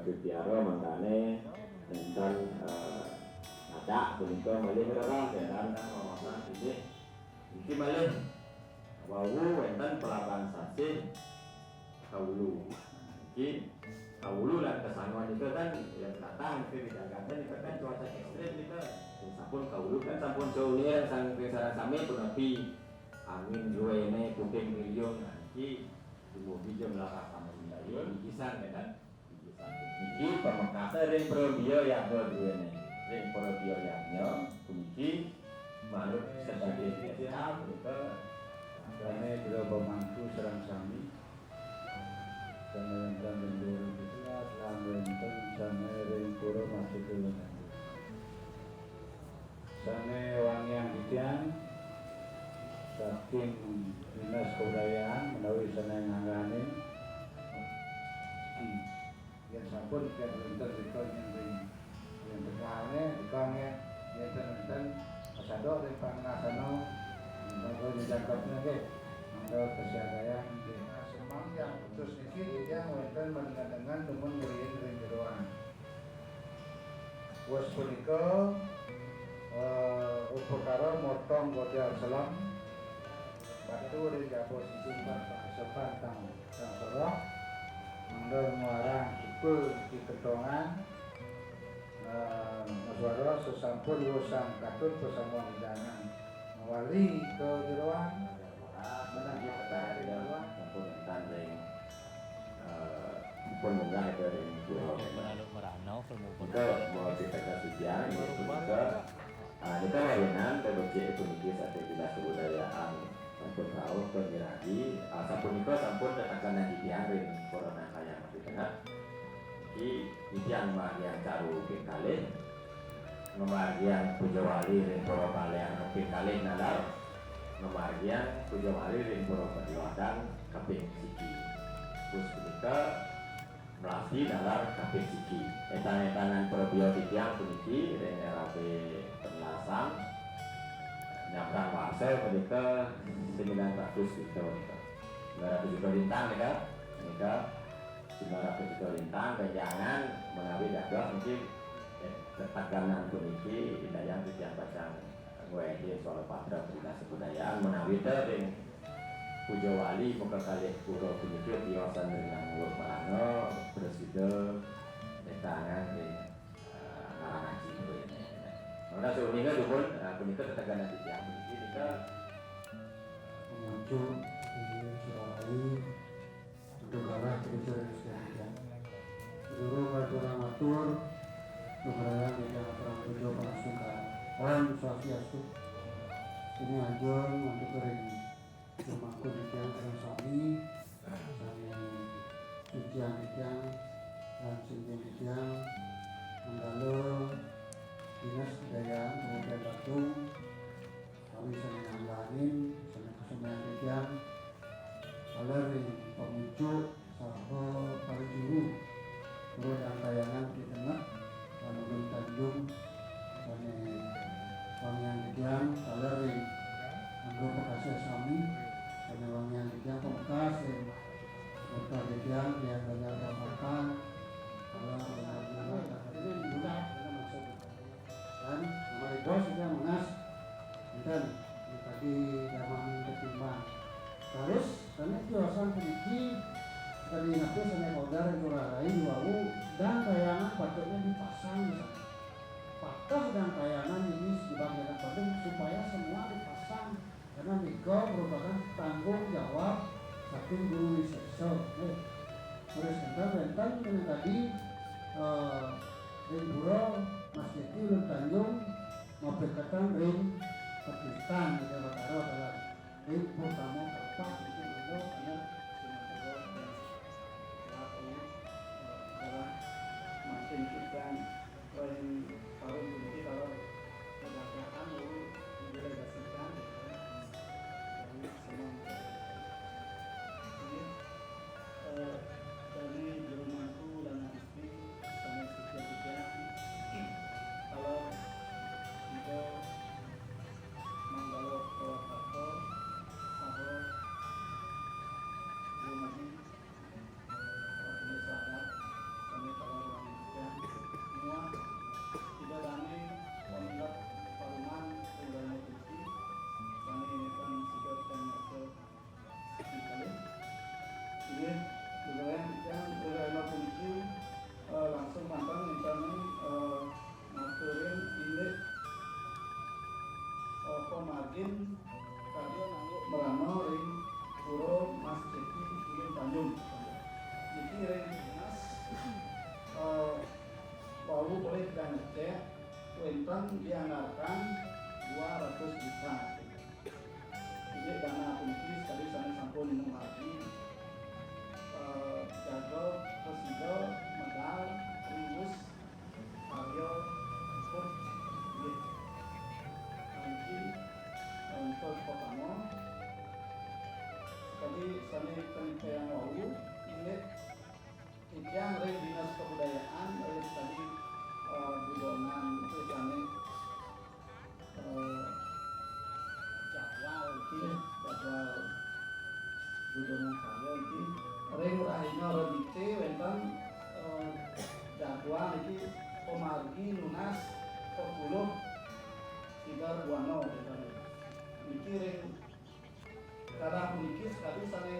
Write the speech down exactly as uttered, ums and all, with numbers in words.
Piara mangkane nenten, eh, ada punika malih rerah, nenten wawasan inggih. Niki malih wau wenten pelaban sasih kaulu. Niki kaulu lan kasanga nika kan, ya, kathah nika di jagat nika kan cuaca ekstrim nika. Sampun kaulu kan sampun saulira sang sareng sami punapi angin ruene puting beliung. Nah, niki dumugi jemlah rasa niki pisan ya kan. Niki pamekasa ring prabya yadnya duene. Ring prabya yadnya puniki manut sebagai S K punika. Dane jero pemangku sareng sami. Sane wenten ring Pura Biswas, lan wenten sane ring Pura Masjid Ulun. Sane wangiang titiang saking Dinas Kebudayaan menawi sane ngangganin. Yen sampun ket wenten rika ring, ring tegane, rika nggih, yen ten wenten pasado ring pangasana, monggo dijangkepne nggih. Monggo kasiagayan nggih. Nah, semeng yang putus niki titiang wenten maringan dengan dumun ngriin ring jeroan. Wus punika, eh, upakara motong godel selem, batu ring jaba sisi empat, sepan tang, tang soroh, mangda nguarang sukul di kentongan, eh, maswara sesampun wusang katut pasamuan hidangan mawali ka jeroan, menang kita di jeroan. Sampun entan ring eh, pun munggah itu ring pura. Merano, merano, ilmu. Nika mau cerita titiang, inggih punika, ah, nika layanan, tebecik puniki saking Dinas Kebudayaan sampun rauh pun nyerahdi, ah, sapunika sampun tetekenan titiang ring pura Nangkayang di tengah. Niki titiang margiang caru ping kalih, ngamargiang puja wali ring pura Baler ping kalih nalar, ngamargiang puja wali ring pura Bedoadan kaping siki. Wus punika melasti nalar kaping siki. Etang-etangan prabya titiang puniki ring R A B Penelasan, nyamprang warsa punika sembilan ratus juta punika. Sembilan ratus juta lintang nika, nika sembilan ratus juta lintang, wejangan menawi dados niki, eh, tetegenan puniki indayang titiang pacang ngwehi swalapatra Dinas Kebudayaan menawi te ring puja wali muka kalih pura puniki tiosan ring Anguluk Merana, prasida netangan ring, eh, Ngarang Aji Dua ini. Mangda sauninga dumun, eh, punika tetegenan titiang puniki nika. Menuju di Surabaya. Untuk arah kebicaraan sekalian. Guru ngaturang atur, beberapa yang aturang tujuh pangasukan. Om Swastiastu. Ini anjur untuk kering. Cuma aku titiang sareng sami, sami sucian titiang, lan singgih titiang, manggala Dinas Kebudayaan Kabupaten Badung, kami sami nangganin, sami kusumayang titiang, taler ring pamucuk saha para juru, Guru Dangkayangan di tengah, lan Ulun Tanjung, sami wangiang titiang, taler ring Guru Pakasih sami, sami wangiang titiang, pamekas ring Guru titiang, Dian Banjar Papakan, taler ring Guru Dangkayangan, maksud Kan, mari bos kita mengas. Enten, tadi damang ketimbang. Terus, karena tiosan puniki, tadi napi sane kodar itu rarai wau, Dangkayangan patutnya dipasang di sana. Patah Dangkayangan ini di bagian Badung supaya semua dipasang. Karena nika merupakan tanggung jawab saking Guru Wisésa. Nggih. Terus enten wenten yang tadi, eh, ring pura Mas Jeki Ulun Tanjung mapiketan ring pakitan ring Batara dalam ring Purtama Kerpat itu mangga karena sumantara dan selaku, eh, adalah makin kita Ring parum puniki taler kedatangan lalu didelegasikan, gitu ya. Jadi, semua, ini, eh, dari jero mangku lan istri, sami suci suci, taler, kita manggala Purwakarta, saha, Guru Maji, Ratu Nisada, sami taler Kan dianggarkan dua ratus juta. Inggih dana puniki sakadi sané sampun inggih margi, eh, jaga prasida medal riwus karya ipun. Inggih. Puniki, eh, untuk pertama, sakadi sané kanikayang wau, inggih titiang ring Dinas Kebudayaan, ring tadi, eh, dudonan itu sané, eh, jadwal iki, jadwal dudonan karya iki. Ring rahina Redité wénten, eh, jadwal iki pamargi nunas pepuluh Sibar Buana wénten. Niki ring Kadang puniki sakadi sané